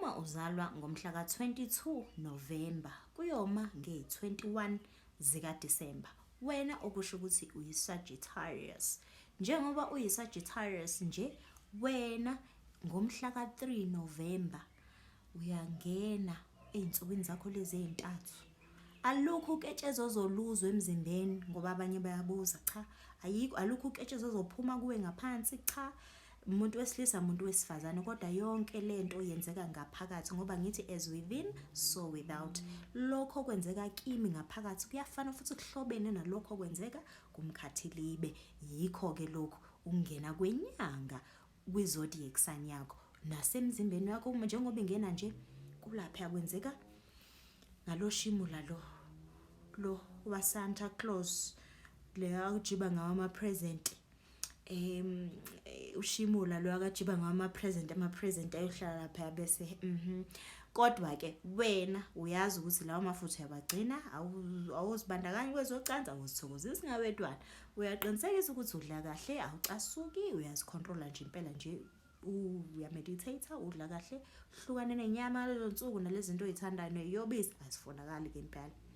Uma uzalwa ngomhla ka-22 Novemba kuyoma nge-21 zikaDisemba, wena okusho ukuthi uyi-Sagittarius. Njengoba uyi-Sagittarius nje, wena ngomhla ka-3 Novemba uyangena ey'nsukwini zakho lezi ey'ntathu. Alukho uketshezi ozoluzwa emzimbeni ngoba abanye bayabuza, cha ayikho, alukho uketshezi ozophuma kuwe ngaphansi, cha. Umuntu wesilisa umuntu wesifazane kodwa yonke lento yenzeka ngaphakathi ngoba ngithi as within so without. Lokho kwenzeka kimi ngaphakathi kuyafana futhi kuhlobene nalokho kwenzeka kumkhathilibe. Yikho-ke lokhu ukungena kwenyanga kwi-zodiac sign yakho nasemzimbeni wakho njengoba ingena nje kulapha kwenzeka ngaloshimula lo lo wa Santa Claus le akujiba ngawo ama present ushimula lo akajiba ngawo ama present ama present ayohlala lapha bese kodwa ke wena uyazi ukuthi lawo mafutha uyabagcina awuzibandakanyi kwezocansi awuzithokozisi ngawedwana uyaqinisekisa ukuthi udla kahle awucasuki uyazikhontrola nje impela nje uyameditate udla kahle hlukane nenyama lezo nsuku nalezi zinto oyithandayo neyobisi azifunakali ke impela.